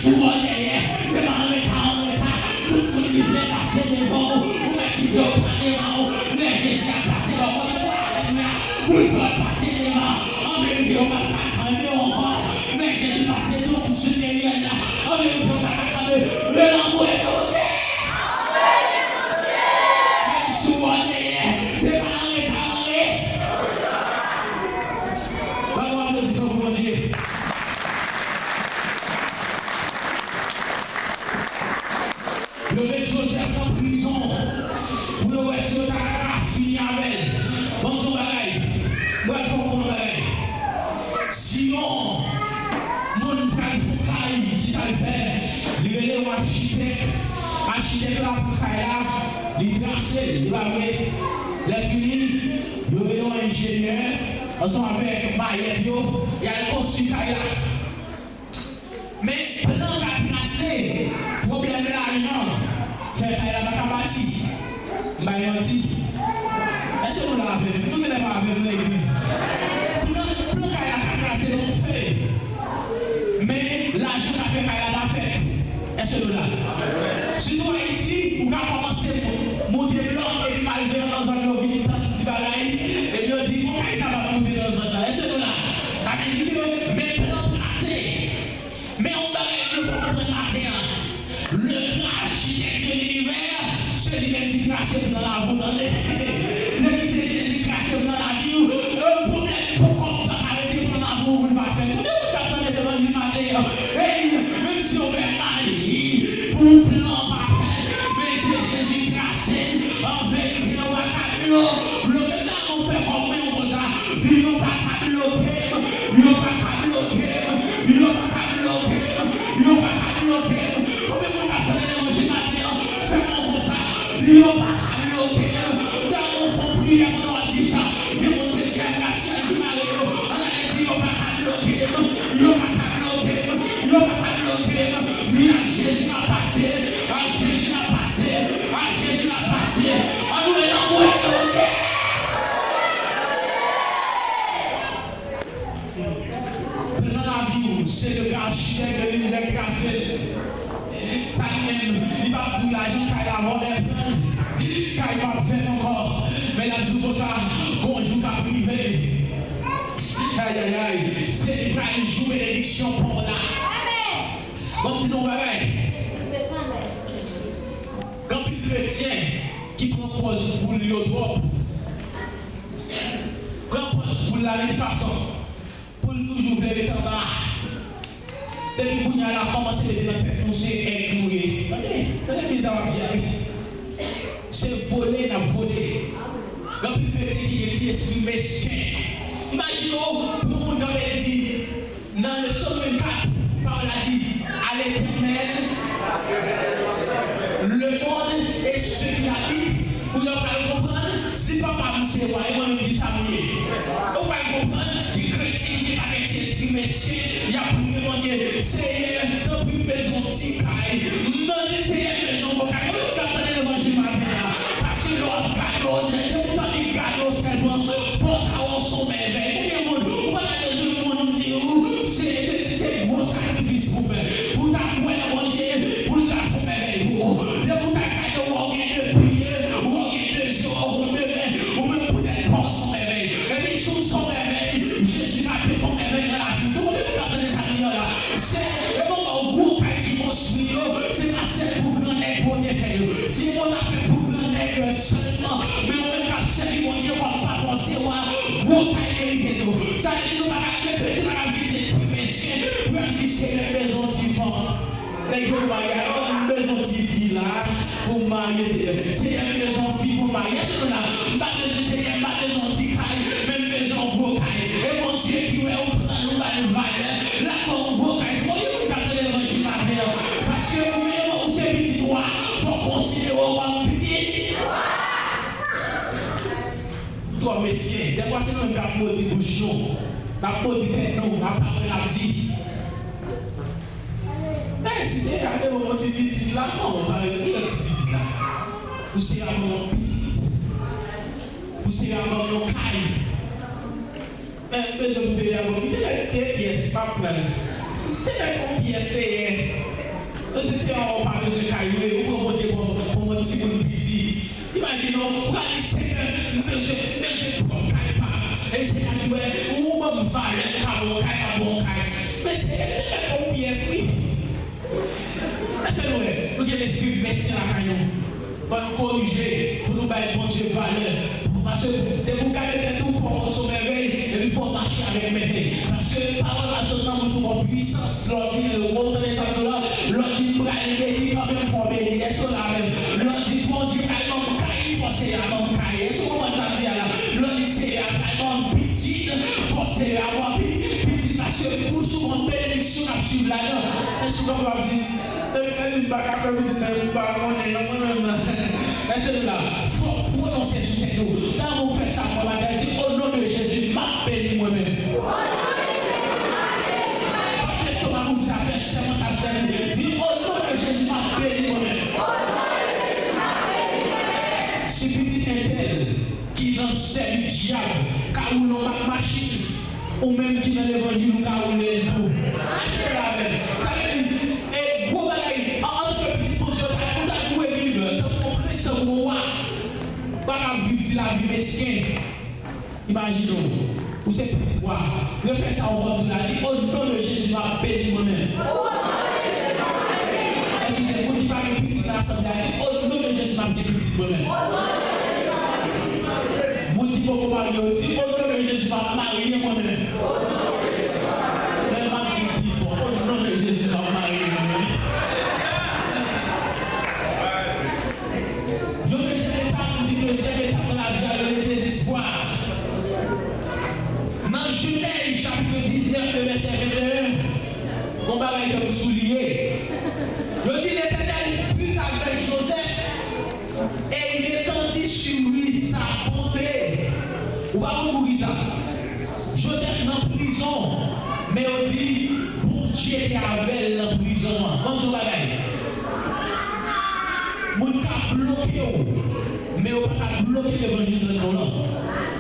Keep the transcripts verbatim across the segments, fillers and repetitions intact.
Ou an dèyè, se pa an reta, an reta. Tout moun ki vle pase devan w, ou mèt kite yo pa devan w. Lè Jezi ap pase bò kote w la, pou l fè w pase devan. An verite, yo p ap ka kanbe w ankò. Lè Jezi pase tou sou deryè l la, an verite, yo p ap ka kanbe. Lè lanmou e Bondye. Menm si w an dèyè, se pa an reta, an reta. Ba nou aplodisman pou Bondye. Yo met Jozèf nan prizon pou yo wè si yo ta ka fini avè l. Ban m di w yon bagay. Mwen pral fè w konprann yon bagay. Si yon moun pral fè yon kay, ki sa l fè? Li rele yon achitèk. Achitèk la pran kay la, li trase l, li pa vre? Lè fini, yo rele yon enjenyè, ansanm avèk mayèt yo, y al konstwi kay la. Men plan k ap trase, pwoblèm lajan fè kay la pa ka bati. M bay manti? Èske nou la avè m? Nou genlè pa avè m nan legliz. Plan, plan kay la ka trase nan fè. Men lajan ka fè kay la pa fèt. Èske nou la? Sitou Ayiti, ou ka kòmanse moute blòk epi malveyan nan zòn yo vin tann ti bagay, epi yo di, bon, kay sa p ap moute nan zòn nan. Èske nou la? Sa vle di ke men plan trase. Men yon bagay nou fò konprann maten an. Le gran architecte de l'univers, se li menm ki trase plan lavi w, tande. Depi se Jezi ki trase plan lavi w, pwoblèm poko pa ka rete plan lavi w pou l pa fèt. Konbyen moun k ap tande levanjil maten an? Ey, menm si yo fè maji pou plan pa fèt, men se Jezi ki trase l. An verite, yo pa ka bloke. Bloke, nan nou fè kòm mwen konsa. Di, yo pa ka bloke m, yo pa ka bloke m, yo pa ka bloke m, yo pa ka bloke m. Konbyen moun k ap tande levanjil maten an? Fè mwen konsa. Di, yo pa ka bloke m. Damou fè yon priyè pandan w ap di sa. Gen moun se djab rasyal ki mare yo. Ann ale di, yo pa ka bloke m, yo pa ka bloke m, yo pa ka bloke m. Di, ak Jezi m ap pase, ak Jezi m ap pase, ak Jezi m ap pase. Ann louwe lanmou e Bondye. Plan lavi w, se le gran architecte de l'univers trase l. Sa li menm, li p ap di w lajan kay la vòlè pran l, kay p ap fèt ankò. Men l ap di w konsa, gon jou k ap rive. Ayayay, se li pral jou benediksyon pa w la. Bon, m di nou yon bagay. Gen anpil kretyen ki pran pòz boul yo twòp. Pran pòz boul la nan ki fason? Pou l toujou vle ret anba. Depi kounye a la, kòmanse mete nan tèt nou se èg nou ye. Tande, tande byen sa m ap di a, wi. Se vole n ap vole. Gen anpil kretyen ki gen ti espri mesken. Imajine w, pou yon moun kanpe e di, nan Sòm vennkat, pawòl la di, à l'Éternel, le monde et ceux qui l'habitent. Ou yo pral konprann, si papa m se wa, e mwen menm ki sa m ye. Ou pral konprann, gen kretyen ki pa gen ti espri mesken, y ap priye Bondye, Seyè, tanpri m bezwen yon ti kay. M di, Seyè, m bezwen yon gwo kay. Konbyen moun k ap tande levanjil maten an? Paske lè w ap gade w, depi w tande gade w sèlman, fò w ta wè w se yon mèvèy. Konbyen moun, ou pa ta bezwen moun di w, se, se, se, se gwo sakrifis pou w fè. Pou w ta kwè nan Bondye, pou l ta fè yon mèvèy pou ou. Depi w ta gade w, w ap gen de pye, w ap gen de zye, w ap gen de men, ou menm poutèt pa w se yon mèvèy. Epi si w se yon mèvèy, Jezi ka pete yon mèvèy nan lavi w. Tout moun ki ka tande sa m di an la, se, e bon, bon, gwo kay ki konstwi yo, se pa sèl pou gran nèg pou yo te fè yo. Si yo ta fèt pou gran nèg sèlman, men ou menm k ap sèvi Bondye kòm patwon, se wa, gwo kay merite nou. Sa vle di nou pa ka, men kretyen pa ka kite espri mesken pou y ap di, Seyè, m bezwen yon ti fanm. Nèg yo marye, oh, m bezwen yon ti fi la pou m marye, Seyè. Seyè, m bezwen yon fi pou m marye. Èske nou la? M pa bezwen, Seyè, m pa bezwen yon ti kay, men m bezwen yon gwo kay. E Bondye ki wè ou pran l, ou ba l valè, l ap ba w yon gwo kay. Konbyen moun k ap tande levanjil maten an? Paske ou menm, ou se pitit wa, fò w konsidere w kòm pitit. Twò mesken. Dèfwa se nou menm k ap modi bouch nou. N ap modi tèt nou, n ap pale, n ap di. Men si Seyè a te ban m yon ti pitit la, non, ou pa gen yon ti pitit la. Pou Seyè a ban m yon pitit. Pou Seyè a ban m yon kay. Men m bezwen pou Seyè a ban m. Li te mèt de pyès, m ap pran l. Li te mèt yon pyès, Seyè. Sentènè, ou pa bezwen kay vre, ou pran Bondye kòm, kòm yon timoun piti. Imajine w, ou ka di, "Senyè, m bezwen, m bezwen pwòp kay pa m." E Senyè a di, "Wè, ou ban m valè, m ka ba w kay, m ap ba w kay." Men Senyè te mèt yon pyès, wi. Èske nou wè? Nou gen lespri mesken lakay nou. Fò nou korije, pou nou bay Bondye valè. Paske depi w gade tèt ou, fò w wè w se yon mèvèy, epi fò w mache avèk mèvèy. Paske pawòl la sot nan bouch ou gon pwisans. Lè w di le wo, tande sa m di w la, lè w di m pral beni kanmenm, fò w beni. Èske w la avè m? Lè w di Bondye pral ban m kay, fò Seyè a ban m kay. Èske w konprann sa m di a la? Lè w di Seyè a pral ban m pitit, fò Seyè a ban m pi-, pitit, paske pou sou gon benediksyon n ap swiv ladan. Èske w konprann sa m di? Epi, epi, m pa ka fè pitit, men m pa konnen, non, mwen menm. Èske nou la? Fò w pwononse sou tèt ou. Tan ou fè sa, mwen, bagay, di, "O non de Jezi, m ap beni mwen menm." Pa fè lestomak ou sa, fè sèman sa sou tèt ou. Di, "O non de Jezi, m ap beni mwen menm." Si pitit entèl ki nan sèvis dyab ka woule yon mak machin, ou menm ki nan levanjil, ou ka woule l tou. Èske w la avè m? Sa vle di, e gwo bagay, an, antanke pitit Bondye, ou ta, ou ta dwe viv tankou yon prens, tankou yon wa. Pa ka viv ti lavi mesken. Imajine w, ou se pitit wa. Refè sa ou konn di la, di, "O non de Jezi, m ap beni mwen menm." Èske se moun ki pa gen pitit nan asanble a, di, "O non de Jezi, m ap gen pitit mwen menm." Moun ki poko marye yo di, "O non de Jezi, m ap marye mwen menm." Men m ap di pi fò, "O non de Jezi, m ap marye mwen menm." Yon dezyèm etap, m di dezyèm etap nan lavi a, rele dezespwa. Nan Jenèz chapit diznèf, le vèsè venteyen, gon bagay ke m souliye. Yo di, L'Éternel fut avec Joseph et il étendit sur lui sa bonté. Ou pa konn poukisa? Joseph nan prizon, men yo di Bondye te avè l nan prizon an. Ban m di w bagay. Moun ka bloke w, men yo pa ka bloke levanjil nan non lan.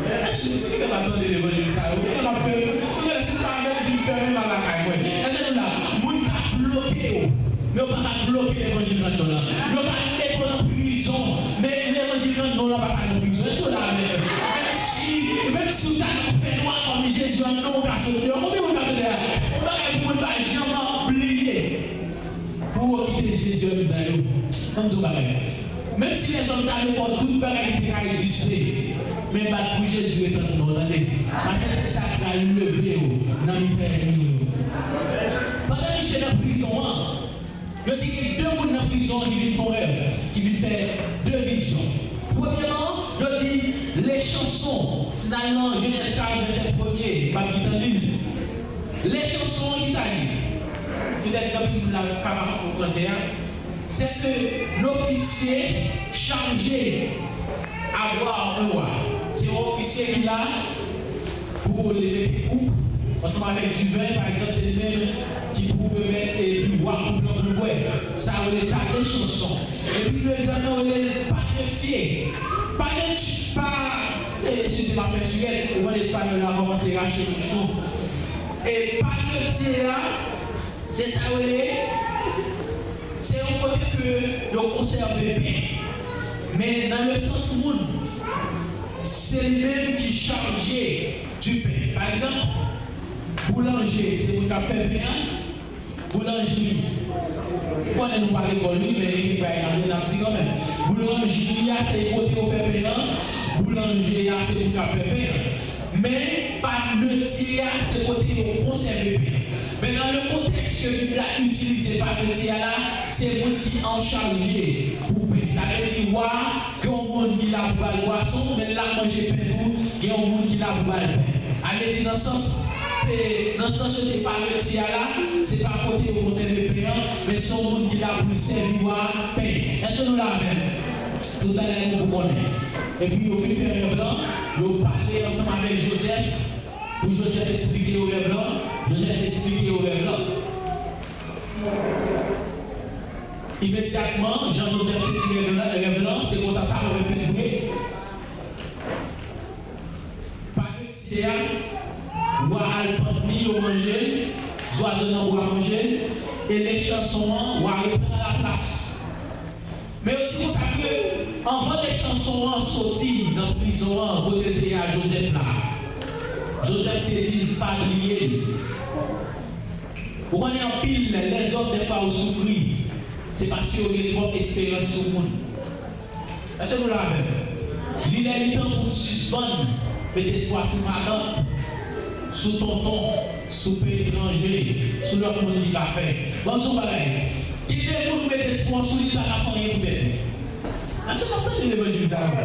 Èske nou gentan ap tande levanjil sa yo? Gentan ap fè, gentan si pa avè m, di m fèmen m al lakay mwen. Èske nou la? Moun ka bloke w, men yo pa ka bloke levanjil nan non lan. Yo ka mete w nan prizon, men levanjil nan non lan pa ka nan prizon. Èske w la avè m? Menm si, menm si w ta nan fènwa, kòm Jezi an non, ou ka soti deyò. Konbyen moun ka tande la? Yon bagay pou moun pa janm bliye. Pou yo kite Jezi andedan yo. Ann di w bagay. Menm si lèzòm ta vle fè w tout bagay ki te ka egziste, men bat pou Jezi ret andedan w, tande. Paske se sa k pral leve w nan mitan ènmi w yo. Pandan misye nan prizon an, yo di gen de moun nan prizon an ki vin fè yon rèv, ki vin fè de vizyon. Premyèman, yo di le chanson, si n al nan Jenèz karant vèsè premye, m ap gentan li l. Le chanson, ki sa l ye? Petèt gen anpil moun la ka pa konprann franse a. C'est que l'officier chargé à boire un roi. Se yon ofisye ki la pou li mete koup ansanm avèk diven, pa egzanp, se li menm ki pou remèt epi wa koup lan pou l bwè. Sa yo rele sa le chanson. Epi dezyèm nan yo rele l panetye. Panetye, pa, eh, eskize m ap fè sirèt, ou konn espanyòl la kòmanse rache bouch nou. E panetye a, se sa yo rele, se yon kote ke yo konsève pen. Men nan le sans moun, se li menm ki chaje du pen. Pa egzanp, boulanje, se moun k ap fè pen an. Boulanjri. Ou konnen nou pa lekòl, wi, men gen kèk bagay n ap, n ap di kanmenm. Boulanjri a, se kote yo fè pen an. Boulanje a, se moun k ap fè pen an. Men, panetye a, se kote yo konsève pen an. Men nan le kontèks ke Bib la itilize panetye a la, se moun ki anchaje pou pen. Sa vle di, wa, gen yon moun ki la pou ba l bwason, men l ap manje pen tou, gen yon moun ki la pou ba l pen. A vle di, nan sans, e, nan sans yo di panetye a la, se pa kote yo konsève pen an, men se yon moun ki la pou l sèvi wa a pen. Èske nou la avè m? Tout bagay bon pou konnen. Epi yo fin fè rèv lan, yo pale ansanm avèk Jozèf, pou Jozèf esplike yo rèv lan. Jozèf esplike yo rèv lan. Imedyatman, jan Jozèf te di rèv lan, rèv lan, se konsa sa mwen fèt vre. Panetye a, wa al pant li, yo manje l, zwazo nan bwa manje l. E le chanson an, w a reprann laplas. Men yo di konsa ke anvan le chanson an soti nan prizon an, kote l te ye a Jozèf la, Jozèf te di l pa bliye l. Ou konnen anpil lè lèzòm dèfwa yo soufri, se paske yo gen twòp esperans sou moun. Èske nou la avè m? Li lè li tan pou n sispann met espwa sou matant, sou tonton, sou peyi etranje, sou lòt moun ki ka fè. Ban m di w bagay. Gen de moun ou met espwa w sou li, li pa ka fè anyen pou tèt li. Èske n ap tande levanjil sa yo?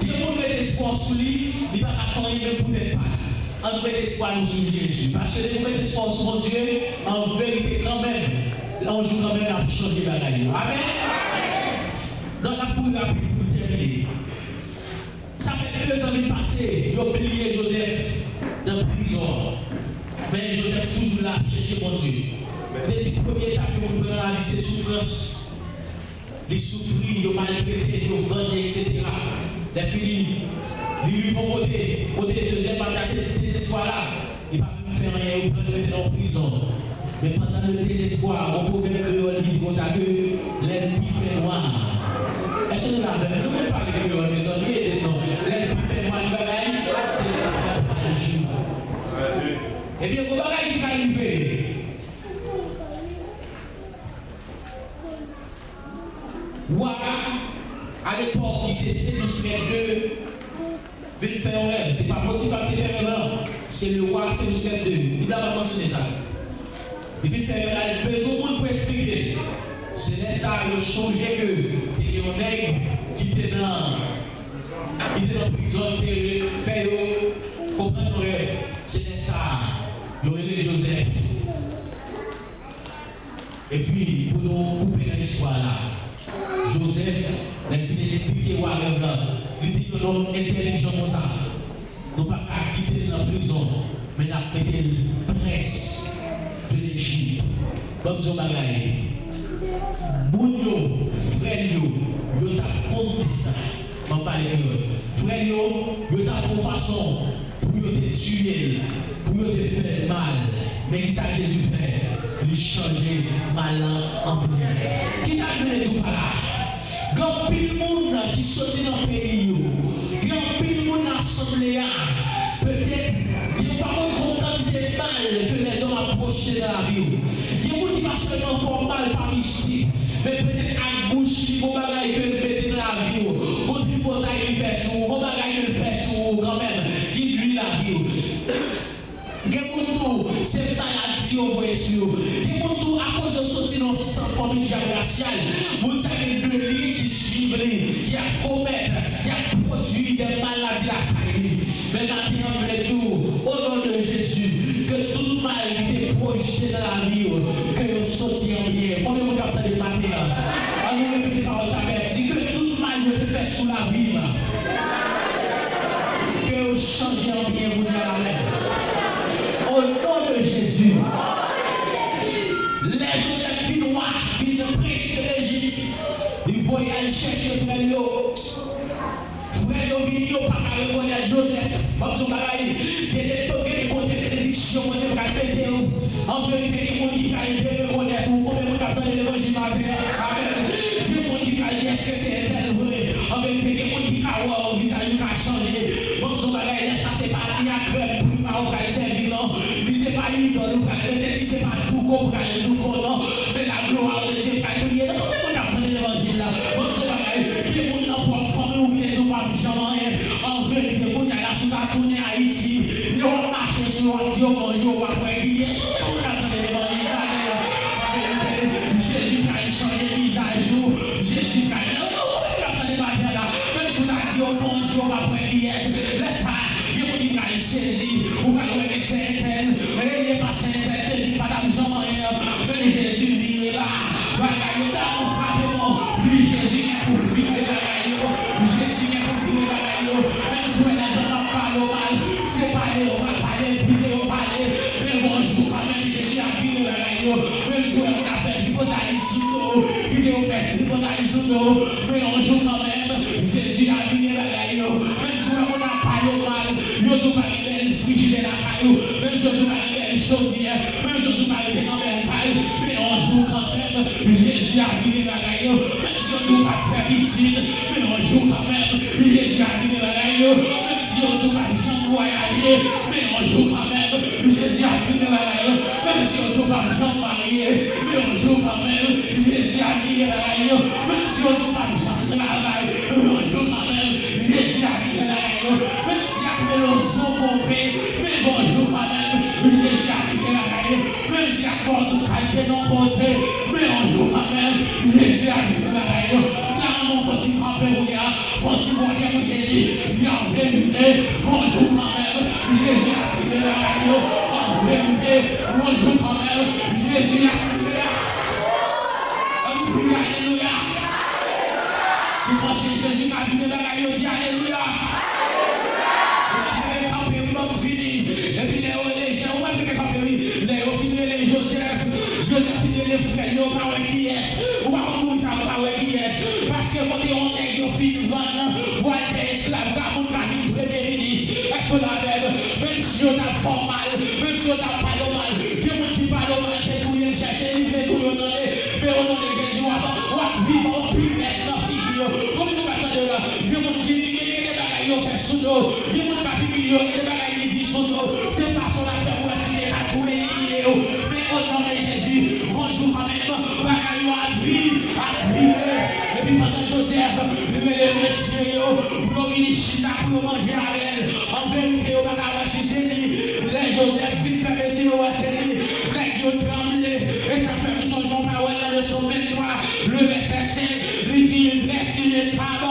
Gen moun ou met espwa w sou li, li pa ka fè anyen menm pou tèt pa li. Ann met espwa nou sou Jezi. Paske depi w met espwa w sou Bondye, an verite, kanmenm, yon jou kanmenm, l ap chanje bagay yo. Amèn? Donk, n ap kouri rapid pou n tèmine. Sa fè dezan vin pase, yo bliye Jozèf nan prizon an. Men Jozèf toujou la ap chèche Bondye. Te di premye etap yon moun pran nan lavi se soufrans. Li soufri, yo maltrete l, yo vann li, etsetera. Lè fini, li rive yon kote, kote dezyèm pati a se dezespwa la. Li pa menm fè anyen, yo pran l mete nan yon prizon. Men pandan le dezespwa, gon pwovèb kreyòl ki di konsa ke lè l pi fè nwa. Èske nou la avè m? Nou konn pale kreyòl, mezanmi, ede m non. Lè l pi fè nwa, li bagay, se lè sa l pral jou. Ebyen, gon bagay ki pral rive. Wa a lepòk ki se Senusrèf de vin fè yon rèv. Se pa Potifar ki te fè rèv lan, se le wa Senusrèf de. Bib la pa mansyone sa. Li vin fè rèv la, li bezwen moun pou esplike l. Se lè sa a yo chonje ke te gen yon nèg ki te nan, ki te nan prizon, ki te re-, fè yo konprann yon rèv. Se lè sa a yo rele Jozèf. Epi, pou nou koupe nan istwa la, Jozèf, lè l fin esplike wa rèv lan, li di yon nonm entèlijan konsa, nou pa ka kite l nan prizon, men n ap mete l prens de Lejip. Ban m di yon bagay. Moun yo, frè l yo, yo t ap kont de sa. Ban m pale kreyòl. Frè l yo, yo t ap fè yon fason pou yo te tiye l, pou yo te fè l mal. Men kisa Jezi fè? Li chanje mal lan an byen. Kisa m vle di w pa la? Gen anpil moun ki soti nan peyi yo. Gen anpil moun nan asanble a. Petèt, gen pa konn gon kantite mal ke lèzòm ap pwochte nan lavi w. Gen moun ki pa sèlman fè w mal pa mistik, men petèt ak bouch li, gon bagay ke l mete nan lavi w, gon tripotay li fè sou ou, gon bagay ke l fè sou ou kanmenm, ki nwi lavi w. Gen moun tou, se maladi yo voye sou yo. Gen moun tou, akoz yo soti nan yon sant fanmi djab rasyal, moun sa gen deli ki swiv li, ki ap komèt, ki ap pwodui de maladi lakay li. Men maten an, m vle di w, o non de Jezi, ke tout mal ki te pwojte nan lavi w, ke yo soti an byen. Konbyen moun k ap tande maten an? Ann nou repete pawòl sa avè m. Di ke tout mal yo te fè sou lavi m, ke yo chanje an byen kounye a la menm. O non de Jezi. Lè Jozèf vin wa, vin prens de Lejip, li voye al chèche frè l yo. Frè yo vini, yo pa ka rekonèt Jozèf. Ban m di w bagay, gen de, gen de kote benediksyon Bondye pral mete w. An verite, gen moun ki pral derekonèt ou. Konbyen moun k ap tande levanjil maten an? Amèn. Gen moun ki pral di, èske se entèl vre? An verite, gen moun ki ka wè w, vizaj ou ka chanje. Ban m di w bagay, lè sa se pa ni a krèm prima ou pral sèvi non. Li se pa idòl ou pral mete, li se pa douko ou pral douko non. Men la glwa de Dye pral briye. Nan konbyen moun k ap tande levanjil la? Ban m di w bagay, gen moun nan pwòp fanmi ou ki te di w p ap janm anyen. An verite, kounye a la, si w ta tounen Ayiti, lè w ap mache sou yo, w ap di yo bonjou, w ap wè kiyès. Konbyen moun k ap tande levanjil maten an? An verite, Jezi pral chanje vizaj ou. Jezi pral, konbyen moun k ap tande maten an la? Menm si w ta di yo bonjou, w ap wè kiyès. Lè sa a, gen moun ki pral sezi, ou pral wè ke se entèl, e li pa se entèl, te di pa t ap janm anyen, men Jezi vire la, bagay yo tèlman frape bon, di Jezi gen pou l vire bagay yo, Jezi gen pou l vire bagay yo, menm si w wè lèzòm ap pale w mal, se pale yo pral pale, kite yo pale, men gon jou kanmenm Jezi ap vire bagay yo, menm si w wè moun ap fè tripotay sou do, kite yo fè tripotay sou do, men yon jou kanmenm, Jezi ap vire bagay yo. Menm si w wè moun ap pale w mal, yo di w pa gen bèl frijidè lakay ou, menm si yo di w pa gen bèl chodyè, menm si yo di w pa rete nan bèl kay, men yon Jezi ap vire bagay yo. Menm si yo di w p ap fè pitit, men yon jou kanmenm, Jezi ap vire bagay yo. Menm si yo di w p ap janm vwayaje, men yon jou kanmenm, Jezi ap vire bagay yo. Menm si yo di w p ap janm marye, men yon jou kanmenm, Jezi ap vire bagay yo. Menm si yo di w p ap janm travay, men yon jou kanmenm, Jezi ap vire bagay yo. Menm si y ap rele w zo pope, men yon jou kanmenm, Jezi ap vire bagay yo. Menm si y ap ba w tout kalite non pote, men yon jou kanmenm, Jezi ap vire bagay yo. M ta renmen w fon ti kanpe kounye a, fon ti bwate pou Jezi. Di an verite, yon jou kanmenm, Jezi ap vire bagay yo. An verite, yon jou kanmenm, Jezi ap vire. Ann kriye alelouya. Si w panse Jezi ka vire bagay yo, di alelouya. Ou pa dwe kanpe wi, ban m fini. Epi lè yo rele Jè, ou pa dwe kanpe wi. Lè yo fin rele Jozèf, Jozèf fin rele frè l yo, yo pa wè kiyès. Ou pa konn poukisa yo pa wè kiyès. Paske kote yon nèg yo fin vann pou al fè esklav, ka moun ka vin premye minis. Èske w la avè m? Menm si yo t ap fè w mal, menm si yo t ap pale w mal, gen moun ki pale w mal, te touye l, chèche li, vle touye w, tande. Men o non de Jezi, w ap, w ap viv yon pi rèd nan figi yo. Konbyen nou ka tande la? Gen moun ki, gen, gen de bagay yo fè sou nou. Gen moun k ap imilye yo, gen de bagay li di sou nou. Se fason l ap fè pou wè si li ka tou elimine yo. Men o non de Jezi, yon jou kanmenm, bagay yo ap vi-, ap vire. Epi pandan Jozèf, li rele mesye yo, pou yo vin chita, pou yo manje avè l. An verite, yo pa ka wè si se li. Lè Jozèf vin fè mesye yo wè se li, nèg yo tranble. E sa fè m sonje yon pawòl nan Leson venntwa, le vèsè senk, li di, il dresse une table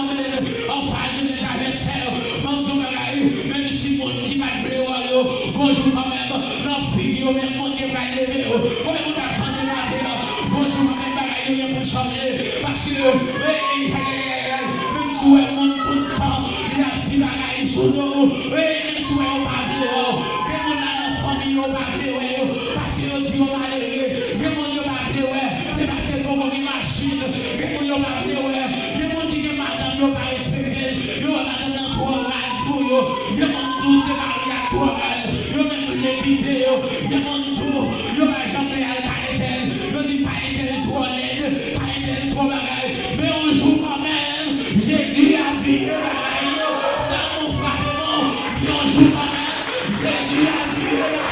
en face de tes adversaires. Ban m di w bagay, menm si moun ki pa t vle wè w yo, yon jou kanmenm, nan figi yo menm, Bondye pral leve yo. Konbyen moun k ap tande maten an? Yon jou kanmenm, bagay yo gen pou chanje. Paske, hey, hey, hey, hey, hey, menm si w wè moun tout tan, y ap di bagay sou nou. Hey, menm si w wè yo pa vle wè w. Gen moun la nan fanmi yo pa vle wè yo. Paske yo di yo malere. Gen moun yo pa vle wè. Se paske l poko gen machin. Gen moun yo pa vle wè. Gen moun ki gen madanm yo pa respekte l. Yo wè madanm nan twò raz pou yo. Gen moun tou se mari a twò raz. Yo menm vle kite yo. Gen moun tou, yo pa janm vle al kay entèl. Yo di kay entèl twò lèd, kay entèl twò bagay. Men yon jou kanmenm, Jezi ap vire bagay yo. Damou frape mò, di yon jou kanmenm, Jezi ap vire bagay.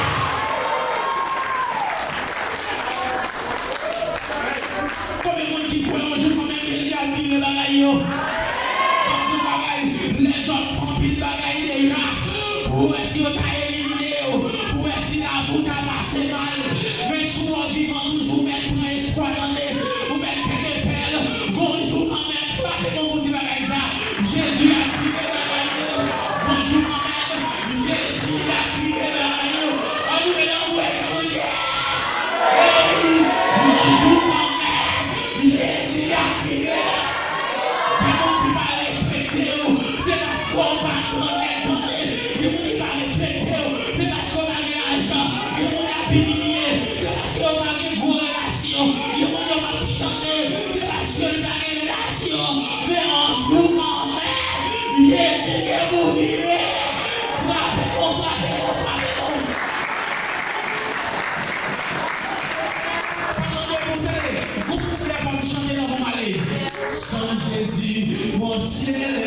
Konbyen moun ki kwè yon jou kanmenm Jezi ap vire bagay yo? Ban m di w bagay, lèzòm fè anpil bagay deja pou wè si yo ta elimine w, pou wè si lavi w ta pase mal. Men si w vivan toujou, ou mèt pran espwa, tande, ou mèt kenbe fè l. Yon jou kanmenm, frape mò pou di bagay sa. Jezi ap vire bagay yo. Yon jou kanmenm, Jezi ap vire bagay yo. Ann ouvè lanmou e kanje. Hey, yon jou kanmenm, Jezi ap vire. Gen moun ki pa respekte w, se paske w pa grannèt, tande. Gen moun ki pa respekte w, se paske w pa gen lajan. Gen moun y ap imilye, se paske yo pa gen gwo relasyon. Gen moun yo p ap chante, se paske l pa gen relasyon. Men yon jou kanmenm, Jezi gen pou vire. Frape mò, frape mò, frape mò. Pandan nou poze, gwo poze a pa m chante nan pou m ale. Sans Jésus, mon ciel